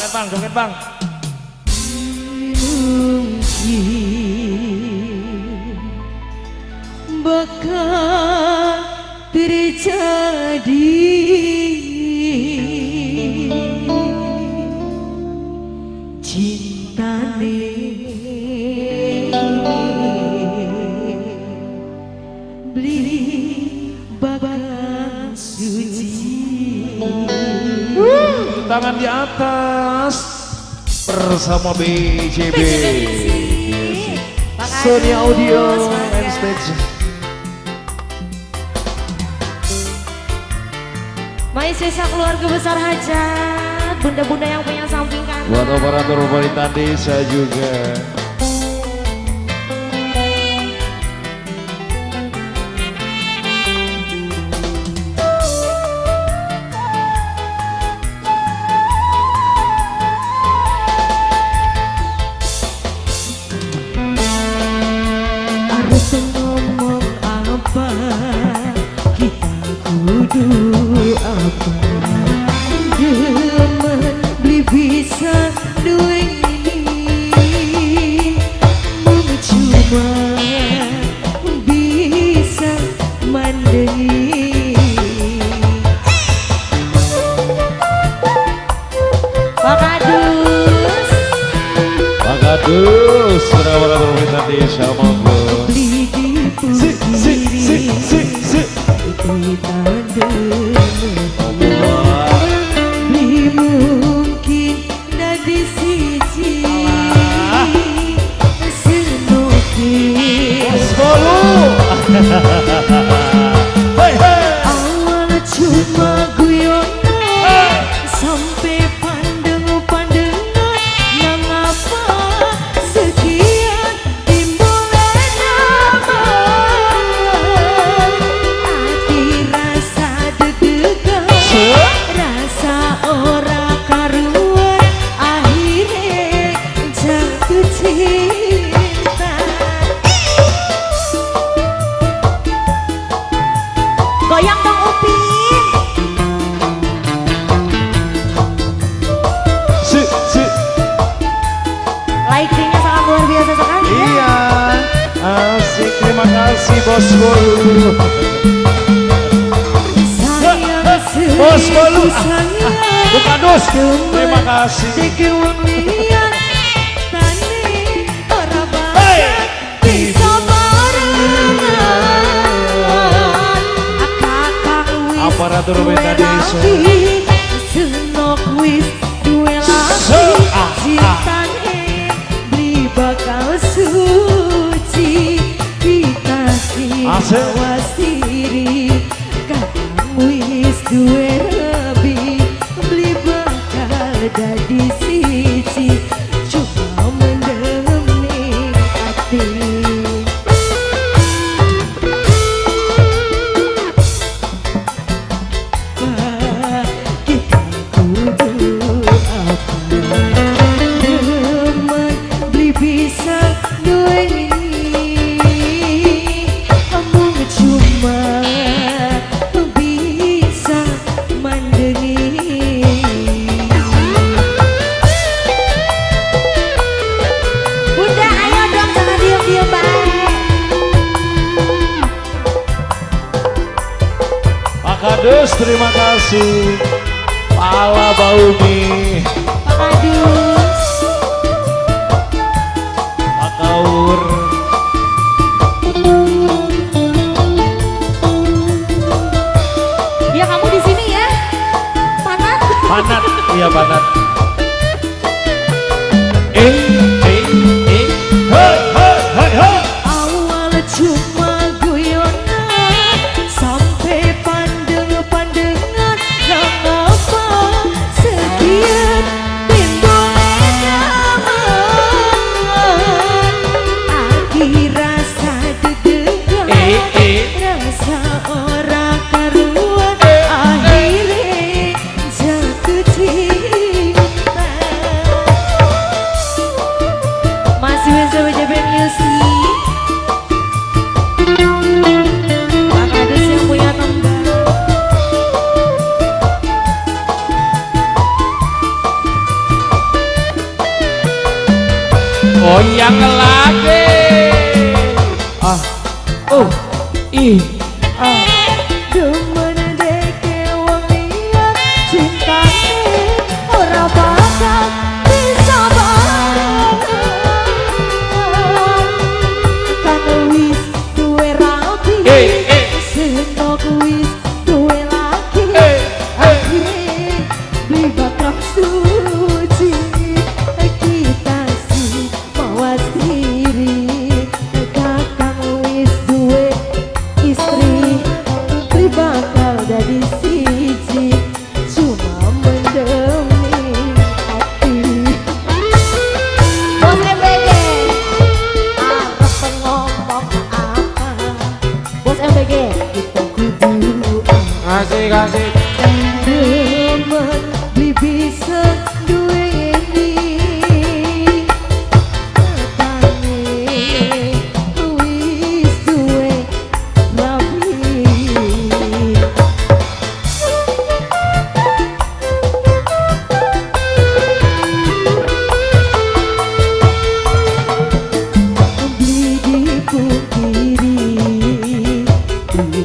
Joget bang, joget bang. Mungkin bakal terjadi cintane beli bakal suci. Tangan di atas bersama BJB. BJB Music. Pak Sony Agus, Audio mangga. And Stage. My sisa keluarga besar hajat, bunda-bunda yang punya samping kanan. Buat operator pemerintah desa juga. Harus ngomong apa, kita kudu apa, demen beli bisa duwe ini, mung cuma bisa mandengi. Pak Kadus. Pak Kadus, operator pemerintah desa monggo. Beli Si, si, si, si, si. Kita demen Allah. beli mungkin dadi siji senoke. Bos Bolu. Hei hei. Awal cuma guyonan sampai pandeng-pandengan, nang apa sekian timbul nama hati rasa deg-degan, rasa ora karuan, akhirnya jatuh cinta. Goyang dong, Upin. Si, si. Lightingnya sangat luar biasa sekali ya. Iya. Asik, terima kasih Bos Bolu. Sayang Bos Bolu. seribu sayang. Bu Kadus, terima kasih. Deke wong liya tane ora Hey. bakal bisa barengan. Kakang wis Aparatur duwe pemerintah desa. rabi, Senok wis duwe laki, Ah, ah. cintane beli bakal suci. Kita sing Asik. awas diri, kakang wis duwe rabi, beli bakal dadi siji, cuma mendem ning ati. Kita kudu apa, demen beli bisa duwe ini, mung cuma bisa mandengi. Bunda, ayo dong, jangan diem-diem baik. Pak Kadus, terima kasih. Pala Baumi, Pak Kadus. Pak Kaur. Ya kamu di sini ya. Panat. Panat, iya panat. Eh, eh, eh. Hei, hei, hei, hei. Awal cuma guyonan sampai pandeng-pandengan, nang apa sekian timbul nyaman, ati rasa deg-degan, Eh, eh. rasa ora karuan, akhirnya jatuh cinta. Goyang lagi. Ah, oh, ih, ah. Demen deke wong liya, cintane ora bakal bisa bareng. Kan wis duwe rabi, Eh, eh. senok wis duwe laki. Eh, eh. Akhire beli bakal suci. Kita sih mawas diri. Kakang wis duwe istri, beli bakal dadi siji. Cuma mendem ning ati. Bos MBG arep ngomong apa? Bos MBG, kita kudu Kasih, kasih. Demen beli bisa duweni. Kakange wis duwe rabi. Beli dipungkiri, beli.